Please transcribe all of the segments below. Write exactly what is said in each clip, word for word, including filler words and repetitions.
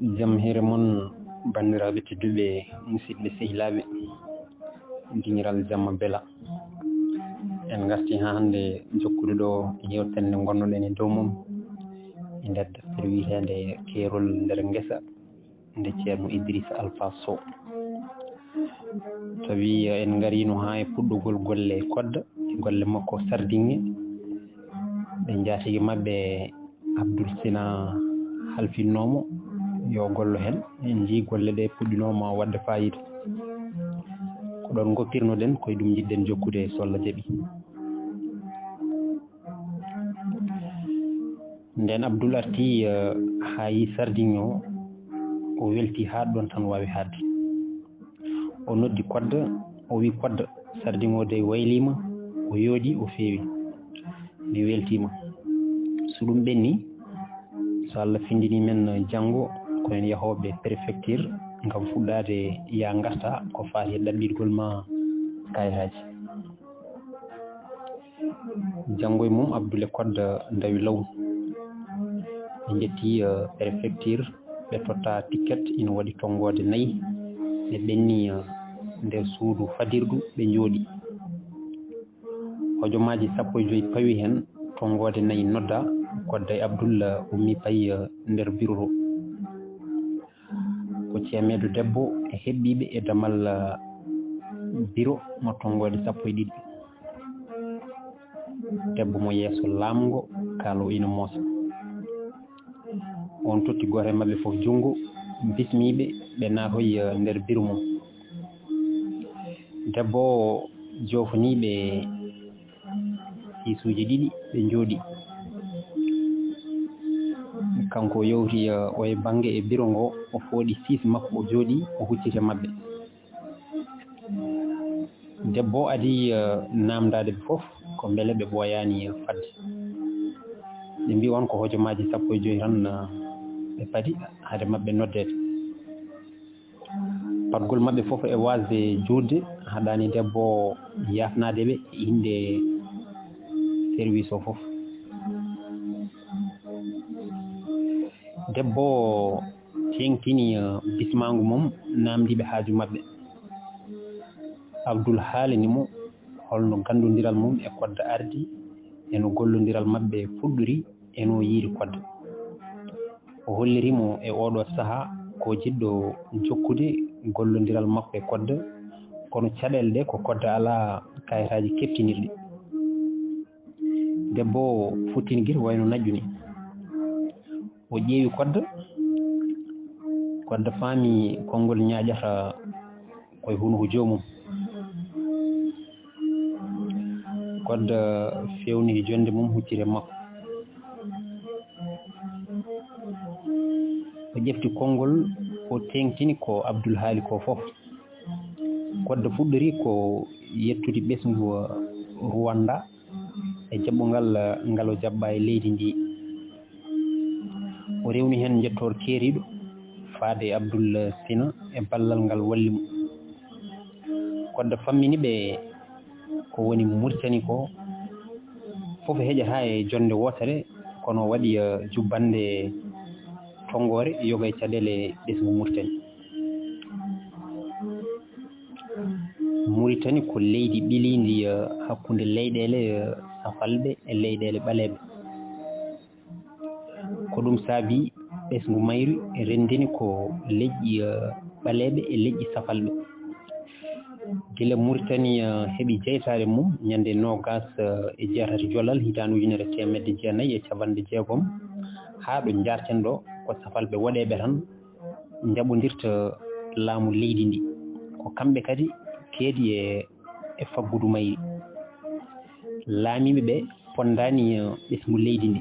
Jam hiire mon, banndiraaɓe tedduɓe, musidɓe sehilaaɓe, dingiral jamma bela. En ngarti haa hannde jokkude ɗo yeewtere nde ngonnoɗen e dow mum e nder deftere wiyeteende Keerol nder ngesa nde Ceerno Idrissa Alpha Sow. Tawi en ngariino haa e puɗɗugol golle Kodda, e golle makko sardiŋŋe, ɗe njaatigi maɓɓe Abdul Sina halfinnoo mo yo o gollo heen. En njii golle ɗe puɗɗinooma waɗde faayiida. Ko ɗoon ngoppirnoɗen, ko e ɗum njiɗɗen jokkude so Allah jaɓi. Ndeen Abdul arti, eh, haa yi sardiŋŋe o, o welti haa ɗoon tan waawi haaɗde. O noddi Kodda, o wi: "Kodda, sardiŋŋe o dey wayliima, o yooɗi, o feewi. Mi weltiima. So ɗum ɓenni, so Allah findini men janngo, ko en yahooɓe préfecture ngam fuɗɗaade yaa ngarta ko faati e ɗaɓɓitgol ma kayitaaji." Janngo e mum, Abdul e Kodda ndawi law. Ɓe njetti, eh, préfecture, ɓe totta ticket, ina waɗi tonngoode nayi. Ɓe ɓenni, eh, nder suudu fadirdu, ɓe njooɗi. Hojomaaji sappo e joy pawi heen, tonngoode nayi nodda, Kodda e Abdul, eh, ummi payi, eh, nder biro to. Ko ceemeedo debbo e heɓɓiiɓe e damal, ah, biro mo tonngoode sappo e ɗiɗi. Debbo mo yeeso laamngo, kaalo ina moosa. On totti gooto e maɓɓe fof junngo, bismiiɓe, ɓe naatoyi, ah, nder biro mum. Debbo o joofanii ɓe siisuuji ɗiɗi, ɓe njooɗi. Kanko o yowti, eh, o e bannge e biro ngo, o fooɗi siis makko, o jooɗi, o hucciti e maɓɓe. Debbo o adii, eh, naamndaade ɓe fof ko mbele ɓe ɓooyaani, eh, fadde. Ɓe mbii on ko hojomaaji sappo e joy tan, eh, ɓe padi hade maɓɓe noddeede. Patgol maɓɓe fof e waasde juutde, haɗaani debbo o yaafnaade ɓe e innde service o fof. Debbo o teeŋtini, eh, bismaangu mum, naamndii ɓe haaju maɓɓe. Abdul haalani mo holno ganndondiral mum e Kodda ardi e no gollondiral maɓɓe fuɗɗori e no yiiri Kodda. O holliri mo e ooɗoo sahaa ko jiɗɗo jokkude gollondiral makko e Kodda, kono caɗeele ɗe ko Kodda alaa kayitaaji keɓtinirɗi. Debbo o futtini gite wayno naƴƴu ni. O ƴeewi Kodda. Kodda faami konngol ñaaƴata ko e hunuko joomum. Kodda feewniti jonnde mum, hucciti e makko. O ƴefti konngol, o teeŋtini ko Abdul haali ko fof. Kodda fuɗɗori ko yettude ɓesngu Rwanda e jaɓɓungal ngal o jaɓɓaa e leydi ndi. O rewni heen njettoor keeriiɗo faade e Abdul Sina e ballal ngal walli mo. Kodda fammini ɓe ko woni Muritani ko fof heƴataa e jonnde wootere, kono waɗi, eh, jubbannde tonngoore yoga e caɗeele ɓesngu Muritani. Muritani ko leydi ɓiliindi, eh, hakkunde leyɗeele, eh, safalɓe e leyɗeele ɓaleeɓe. Ko ɗum saabi ɓesngu mayri renndini ko leƴƴi, eh, ɓaleeɓe e leƴƴi safalɓe. Gila Muritani, eh, heɓi jeytaare mum ñande noogas, eh, e jeetati Jolal hitaande ujunere teemedde jeenayi e capanɗe jeegom, haa ɗo njaarten ɗo, ko safalɓe woɗeeɓe tan njaɓondirta laamu leydi ndi. Ko kamɓe kadi keedi e, e faggudu mayri. Laamiiɓe ɓe ponndaani, eh, ɓesngu leydi ndi.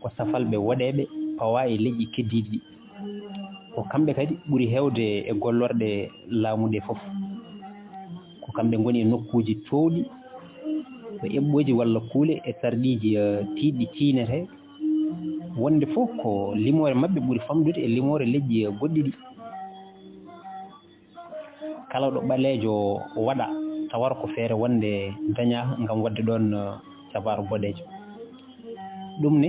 Ko safalɓe woɗeeɓe pawaa e leƴƴi keddiiɗi ɗi. Ko kamɓe kadi ɓuri heewde e gollorɗe laamu ɗe fof. Ko kamɓe ngoni e nokkuuji toowɗi, ko eɓɓooji walla kuule e sarɗiiji, eh, tiiɗɗi ciynetee. Wonde fof ko limoore maɓɓe ɓuri famɗude e limoore leƴƴi, eh, goɗɗi ɗi. Kala ɗo ɓaleejo waɗa, tawata ko feere wonde dañaaka ngam waɗde ɗoon, eh, cabaaro boɗeejo. Ɗum ne,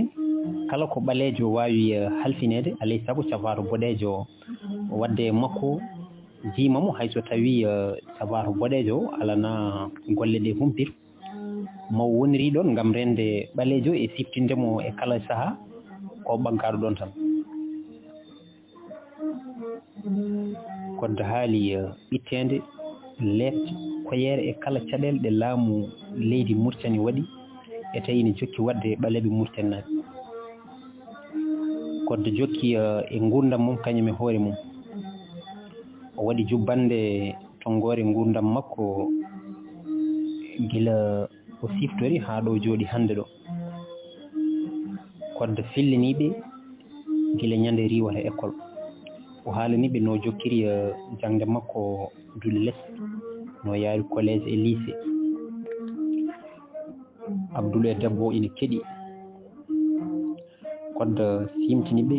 Kala ko ɓaleejo waawi, eh, halfineede, alay sago cafaato boɗeejo waɗde e makko, jiima mo, hay so tawii, eh, cafaato boɗeejo o alanaa golle ɗe humpito. Mo woniri ɗoon ngam reende ɓaleejo e siftinde mo e kala sahaa, ko ɓaggaaɗo ɗoon tan. Kodda haali, eh, ɓitteende, leeɓte, koyeere e kala caɗeele ɗe laamu leydi Muritani waɗi, e tawi ina jokki waɗde e ɓaleeɓe Muritaninaaɓe. Kodda jokki, eh, e nguurndam mum kañum e hoore mum. O waɗi jubbannde tonngoore nguurndam makko gila o siftori haa ɗo jooɗi hannde ɗo. Kodda fillanii ɓe gila ñande riiwata école. O haalani ɓe no jokkiri, eh, jaŋde makko duɗe les, no yaari collège e lycée. Abdul e debbo ina keɗi. Kodda siimtini ɓe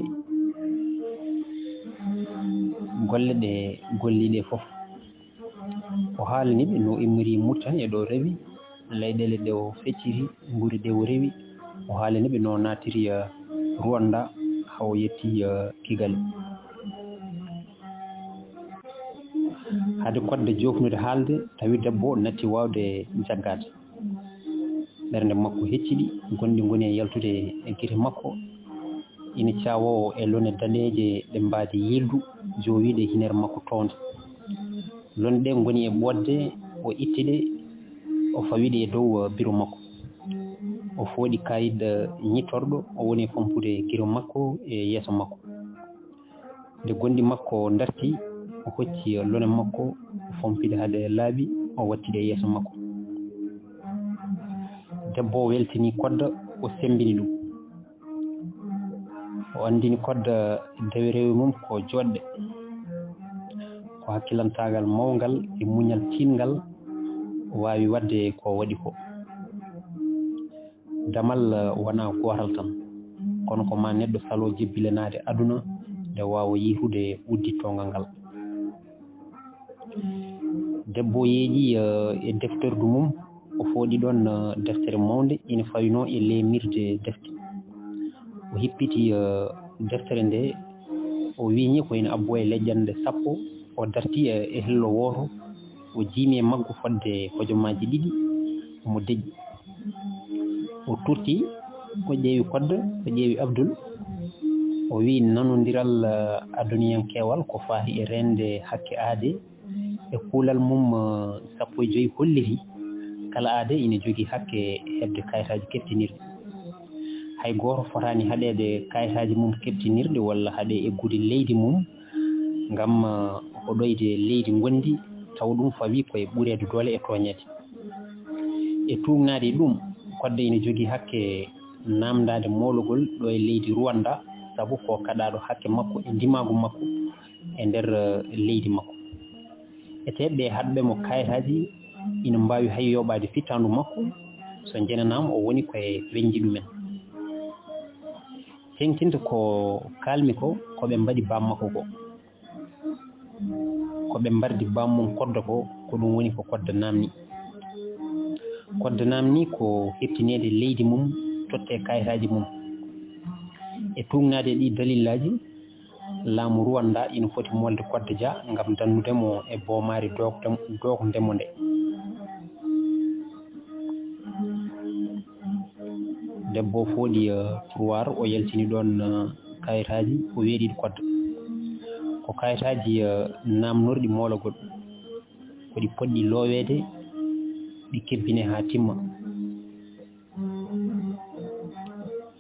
golle ɗe golli ɗe fof. O haalani ɓe no immiri Murtani e ɗo rewi, leyɗeele ɗe o fecciti, nguuri ɗe o rewi. O haalani ɓe no naatiri, eh, Rwanda haa o yetti, eh, Kigali. Hade Kodda joofnude haalde, tawi debbo o natti waawde jaggaade. Ɓernde makko hecciɗi, gonɗi ngoni e yaltude e gite makko. Ina caawoo e lone daneeje ɗe mbaadi yiildu, joowiiɗe e hinere makko townde. Lone ɗe ngoni e ɓooɗde, o itti ɗe, o fawi ɗe e dow, eh, biro makko. O fooɗi kaayit, eh, ñittorɗo, o woni e fompude giro makko e yeeso makko. Nde gonɗi makko darti, o hocci lone makko, o fompi ɗe hade laaɓi, o watti ɗe e yeeso makko. Debbo o weltini Kodda, o semmbini ɗum. O anndini Kodda dewe rewi mum ko jooɗɗe, ko hakkilantaagal mawngal e muñal tiiɗngal waawi waɗde ko waɗi ko. Damal, eh, wonaa gootal tan, kono ko maa neɗɗo saloo jebbilanaade aduna nde waawa yiytude uddittoongal ngal. Debbo yeeƴi, eh, e defterdu mum, o fooɗi ɗoon, eh, deftere mawnde, ina fawinoo e leemirde defte. O hippiti, eh, deftere nde, o wiñi ko ina abboo e leƴƴannde sappo, o darti e, e hello wooto, o jiimi e maggu fodde hojomaaji ɗiɗi, omo deƴƴi. O turti, o ƴeewi Kodda, o ƴeewi Abdul. O wiyi nanondiral, eh, aduniyankeewal ko faati e reende hakke aadee. E kuulal mum, eh, sappo e joy holliti kala aadee ina jogii hakke heɓde kayitaaji keptinirɗi. Hay gooto fotaani haɗeede kayitaaji mum keptinirɗi walla haɗe eggude leydi mum ngam, eh, hoɗoyde leydi ngonndi, tawa ɗum fawii ko e ɓureede doole e tooñeede. E tuugnaade e ɗum, Kodda ina jogii hakke naamndaade moolagol ɗo e leydi Rwanda, sabu ko kaɗaaɗo hakke makko e ndimaagu makko e nder, eh, leydi makko. Etee ɓe haɗɓe mo kayitaaji ina mbaawi hay yooɓaade fittaandu makko, so njenanaama o woni ko e weñji ɗumen. Teŋtinde ko kaalmi ko, ko ɓe mbaɗi baam makko ko. Ko ɓe mbardi baam mum Kodda ko, ko ɗum woni ko Kodda naamni. Kodda naamni ko heɓtineede leydi mum, tottee kayitaaji mum. E tuugnaade e ɗii dalillaaji, laamu Rwanda ina foti molde Kodda Dia ngam dannude mo e boomaari dookde-, dooknde mo nde. Debbo o fooɗi, eh, tiroir, o yaltini ɗoon, eh, kayitaaji, o weeɗi ɗi Kodda. Ko kayitaaji, eh, naamnorɗi moolagol. Ko ɗi potɗi looweede, ɗi kebbine haa timma.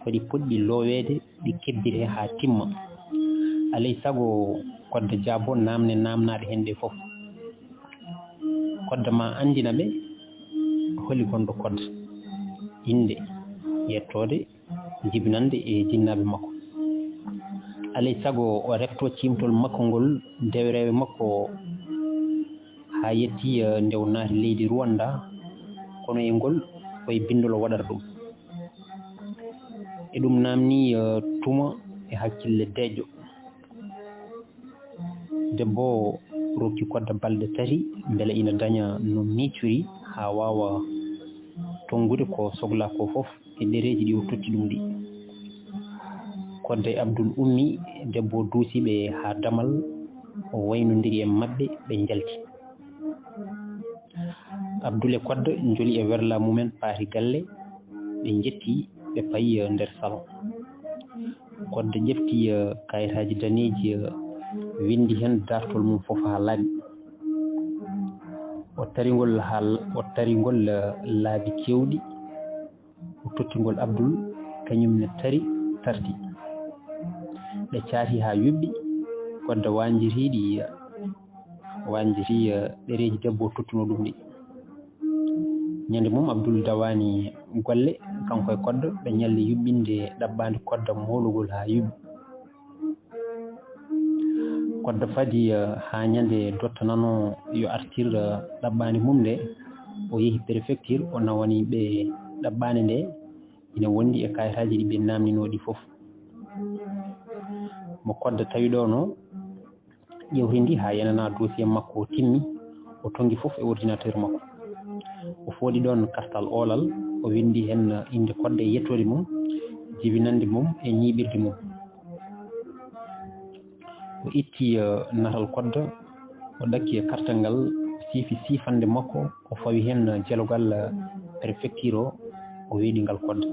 Ko ɗi potɗi looweede, ɗi kebbine haa timma. Alay sago Kodda jaabo naamne naamnaaɗe heen ɗe fof. Kodda ma anndina ɓe holi gonɗo Kodda, innde, yettoode, jibinannde e jinnaaɓe makko. Alay sago o refto ciimtol makko ngol, dewe rewe makko, haa yetti, eh, nde o naati leydi Rwanda, kono e ngol ko e binndol o waɗata ɗum. E ɗum naamni, eh, tuma e hakkille deeƴƴo. Debbo o rokki Kodda balɗe tati mbele ina daña no miijori haa waawa tonngude ko sohlaa ko fof e ɗereeji ɗi o totti ɗum ɗi. Kodda e Abdul ummi, debbo o duusi ɓe haa damal, o waynondiri e maɓɓe, ɓe njalti. Abdul e Kodda njoli e werla mumen, paati galle, ɓe njetti, ɓe payi, eh, nder salon. Kodda ƴefti, eh, kayitaaji daneeji, eh, winndi heen daartol mum fof haa laaɓi. O tari ngol haa, o tari ngol, eh, laabi keewɗi. O totti ngol Abdul, kañum ne tari, tarti. Ɓe caati haa yuɓɓi, Kodda waanjiti ɗi, waanjiti, eh, ɗereeji debbo o tottunoo ɗum ɗi. Ñande mum Abdul dawaani golle, kanko e Kodda, ɓe ñalli yuɓɓinde ɗaɓɓaande Kodda moolugol haa yuɓɓi. Kodda fadi, eh, haa ñande dottananoo yo artir, eh, ɗaɓɓaande mum nde, o yehi préfecture, o nawani ɓe ɗaɓɓaande nde, ina wondi e kayitaaji ɗi ɓe naamninoo ɗi fof. Mo Kodda tawi ɗoon o, ƴewtindi haa yenana dossier makko o timmi, o tonngi fof e ordinateur makko. O fooɗi ɗoon kartal oolal, o winndi heen innde Kodda e yettoode mum, jibinannde mum e ñiiɓirde mum. O itti, eh, natal Kodda, o ɗakki e kartal ngal, siifi siifannde makko, o fawi heen jelogal, eh, préfecture o, o weeɗi ngal Kodda.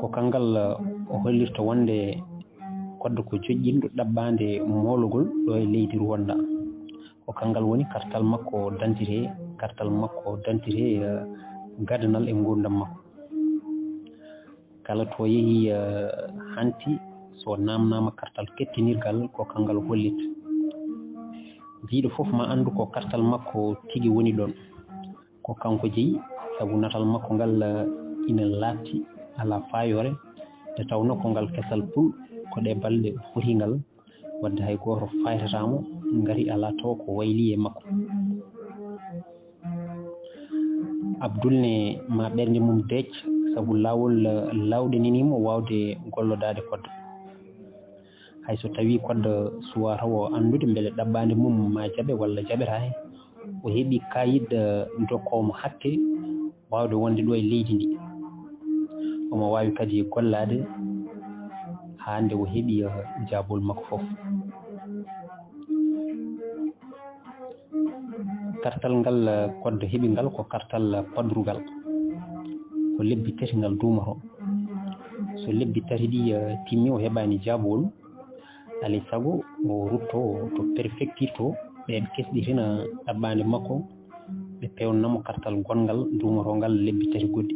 Ko kanngal, eh, o hollirta wonde Kodda ko joƴƴinɗo ɗaɓɓaande moolugol ɗo e leydi Rwanda. Ko kanngal woni kartal makko dantite, kartal makko dantite, eh, gadanal e nguurndam makko. Kala to yehi, eh, hanti, so naamnaama kartal kettinirgal, ko kanngal hollitta. Jiyɗo fof ma anndu ko kartal makko tigi woni ɗoon. Ko kanko jeyi, sabu natal makko ngal, eh, ina laaɓti, alaa faayoore, nde tawnoo ko ngal kesal pul, ko ɗe balɗe o foti ngal, wadde hay gooto faaytataa mo, ngati alaa taw ko waylii e makko. Abdul ne ma ɓernde mum deec, sabu laawol, eh, laawɗinanii mo waawde gollodaade Kodda. Hay so tawii Kodda suwaa taw o anndude mbele ɗaɓɓaande mum ma jaɓe walla jaɓataa heen, o heɓi kaayit, eh, dokkoowo mo hakke waawde wonde ɗo e leydi ndi. Omo waawi kadi gollaade haa nde o heɓi, eh, jaabol makko fof. Kartal ngal, eh, Kodda heɓi ngal ko kartal, eh, padrugal. Ko lebbi tati ngal duumotoo. So lebbi tati ɗi, eh, timmi, o heɓaani jaabowol, alaa e sago o ruttoo to préfecture to, ɓeen kesɗitina ɗaɓɓaande makko, ɓe peewnana mo kartal gonngal duumotoongal lebbi tati goɗɗi.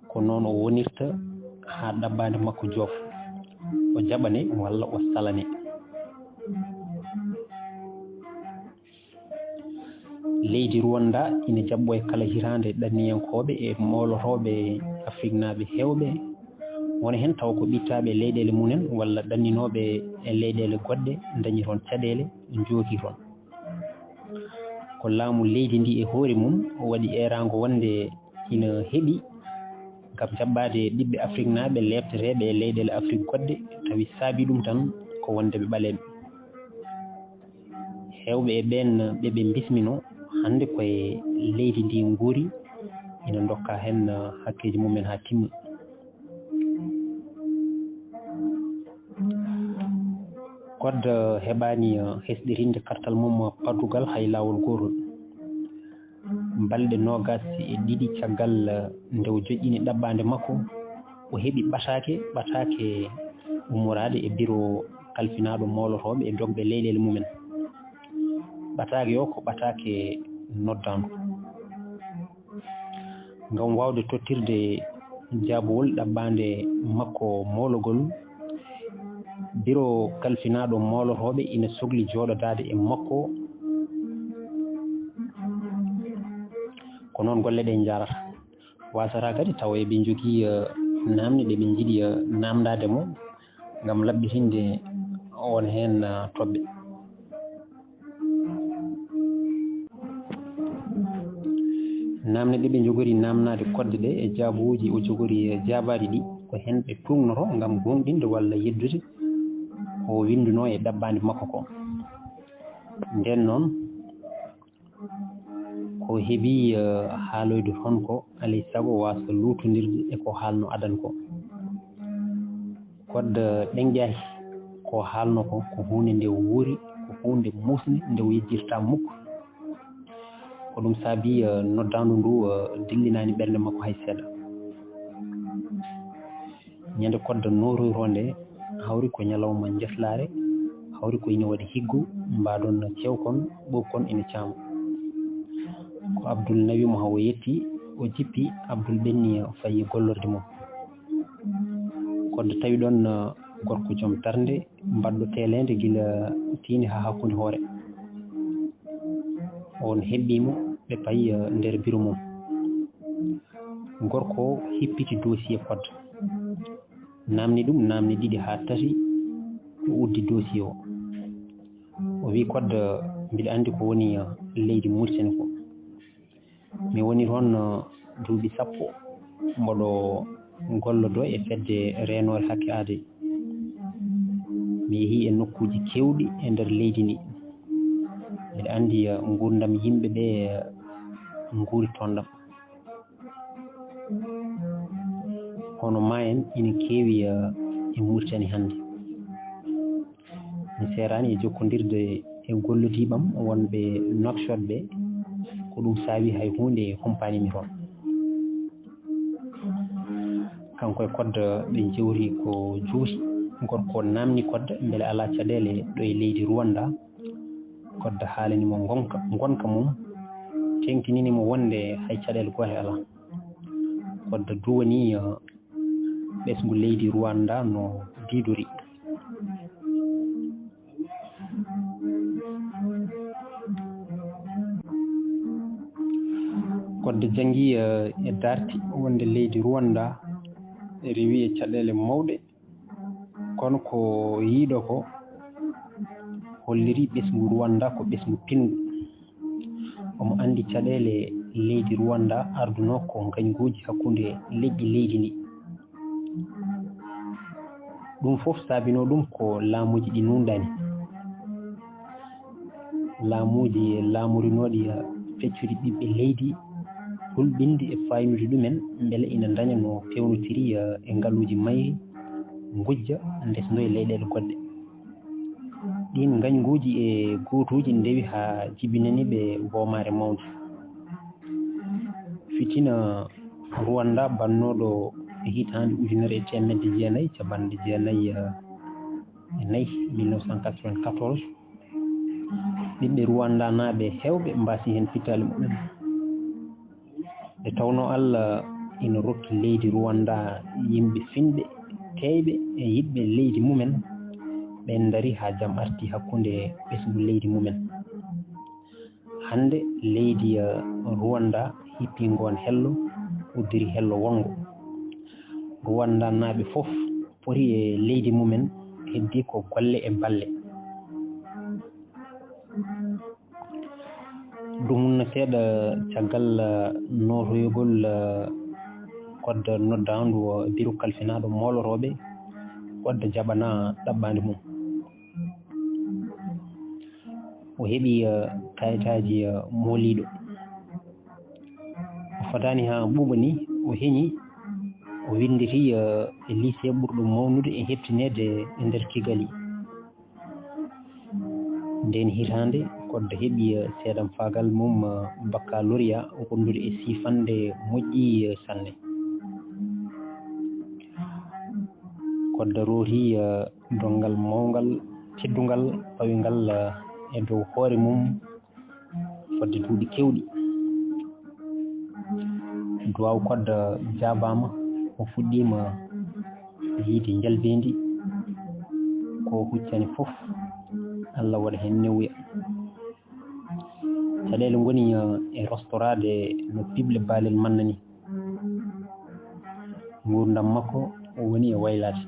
Ko noon o wonirta haa ɗaɓɓaande makko joofa, o jaɓane walla o salane. Leydi Rwanda ina jaɓɓoo e kala hitaande ɗanniyankooɓe e moolotooɓe Afriknaaɓe heewɓe, won heen taw ko ɓittaaɓe leyɗeele mumen walla ɗanninooɓe e leyɗeele goɗɗe, ndañi toon caɗeele, njooki toon. Ko laamu leydi ndi e hoore mum waɗi eeraango wonde ina heɓi ngam jaɓɓaade ɓiɓɓe Afriknaaɓe leefteteeɓe e leyɗeele Afrik goɗɗe, tawi saabii ɗum tan ko wonde ɓe ɓaleeɓe. Heewɓe e ɓeen ɓe ɓe mbisminoo hannde ko e leydi ndi nguuri, ina ndokka heen hakkeeji mumen haa timma. Kodda heɓaani hesɗitinde kartal mum padrugal hay laawol gootol. Balɗe noogaas e ɗiɗi caggal nde o joƴƴini ɗaɓɓaande makko, o heɓi ɓataake, ɓataake ummoraade e biro kalfinaaɗo moolotooɓe e dogɓe leyɗeele mumen. Ɓataake o ko ɓataake noddaandu. Ngam waawde tottirde jaabowol ɗaɓɓaande makko moologol, biro kalfinaaɗo moolotooɓe ina sokli jooɗodaade e makko. Ko noon golle ɗe njaarata. Waasata kadi tawa eɓe njogii, eh, naamne ɗe ɓe njiɗi, eh, naamndaade mo ngam laɓɓitinde won heen, eh, toɓɓe. Naamne ɗe ɓe njogori naamnaade Kodda ɗe e jaabawuuji o jogori, eh, jaabaaɗi ɗi, ko heen ɓe tuugnoto ngam goongɗinde walla yeddude ko winndunoo e ɗaɓɓaande makko ko. Ndeen noon, O heɓi haaloyde toon ko alay sago waasa luutondirde e ko haalno adan ko. Kodda ɗen jaahi ko haalno ko ko huunde nde wuuri, ko huunde muusnde nde o yejjirta mukk. Ko ɗum saabi noddaandu ndu dillinaani ɓernde makko hay seeɗa. Ñande kodda nootoytoo nde hawri ko ñalawma njeslaare, hawri ko ina waɗi higgo, mbaadon cewkon ɓowkon ina caama. Ko Abdul nawi mo haa o yetti, o jippi. Abdul ɓenni fayi gollorde mum. Kodda tawi ɗoon gorko joom darnde, mbaɗɗo teeleende gila tiinde haa hakkunde hoore. On heɓɓii mo, ɓe payi nder biro mum. Gorko o hippiti dossier Kodda. Naamni ɗum naamne ɗiɗi haa tati, o uddi dossier o. O wi Kodda, mbiɗa anndi ko woni leydi Mauritanie ko. Mi woni toon duuɓi sappo, mboɗo gollodoo e fedde reenoore hakke aadee. Mi yehii e nokkuuji keewɗi e nder leydi ndi. Mbiɗa anndi nguurndam yimɓe ɓe nguuri toon ɗam. Hono ma en ina keewi e Mauritanie hannde. Mi seeraani e jokkondirde e gollodiiɓam wonɓe Nouakchott ɓe, ko ɗum saabi hay huunde humpaani mi toon. Kanko e Kodda ɓe njewti ko juuti. Gorko naamni Kodda mbele alaa caɗeele ɗo e leydi Rwanda. Kodda haalani mo ngonka, ngonka mum, teŋtinini mo wonde hay caɗeele goote alaa. Kodda duwani ɓesngu leydi Rwanda no diidori. Kodda janngi e darti wonde leydi Rwanda rewi e caɗeele mawɗe, kono ko yiɗo ko holliri ɓesngu Rwanda ko ɓesngu pingu. Omo anndi caɗeele leydi Rwanda ardunoo ko ngañguuji hakkunde leƴƴi leydi ndi. Ɗum fof saabinoo ɗum ko laamuuji ɗi nuunɗaani. Laamuuji laamorinooɗi peccudi ɓiɓɓe leydi, hulɓinde e faynude ɗumen mbele ina ndaña no feewnotiri e ngaluuji mayri, ngujja, ndesnoo e leyɗeele goɗɗe. Ɗiin ngañguuji e gootuuji ndewi haa jibinani ɓe boomaare mawnde. Fitina Rwanda bannooɗo e hitaande ujunere e teemedde jeenayi e cappanɗe jeenayi e nayi, mille neuf cent quatre-vingt-quatorze, ɓiɓɓe Rwandanaaɓe heewɓe mbaasi heen fittaali mumen. Nde tawnoo Allah ina rokki leydi Rwanda yimɓe finɓe, teeyɓe e yiɗɓe leydi mumen, ɓeen ndarii haa jam arti hakkunde ɓesngu leydi mumen. Hannde leydi, eh, Rwanda hippii ngoon hello, uddiri hello wonngo. Rwandanaaɓe fof poti e leydi mumen, heddii ko golle e balle. Ɗum wonno seeɗa caggal, eh, nootoyogol, eh, Kodda noddaandu biro kalfinaaɗo moolotooɓe, Kodda jaɓana ɗaɓɓaande mum. O heɓi, eh, kayitaaji, eh, mooliiɗo. O fotaani haa ɓuuɓa ni, o heñi, o winnditi, eh, e lycée ɓurɗo mawnude e heɓtineede e nder Kigali. Ndeen hitaande, Kodda heɓi, eh, seedamfaagal mum, eh, baccalauréat wonndude e siifannde moƴƴi, eh, sanne. Kodda rooti, eh, donngal mawngal, teddungal, pawingal, eh, e dow hoore mum fodde duuɓi keewɗi. Duwaaw Kodda jaabaama, o fuɗɗiima yiide njalbeendi, ko huccani fof, Allah waɗa heen newuya. Caɗeele ngoni, eh, e rostoraade no piɓle baalel manna ni. Nguurndam makko woni e waylaade.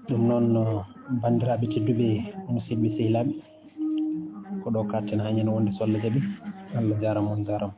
Ɗum noon, banndiraaɓe tedduɓe, musidɓe sehilaaɓe, ko ɗo kaaɗten haa ñande wonde so Allah jaɓi. Allah jaaraama, on jaaraama.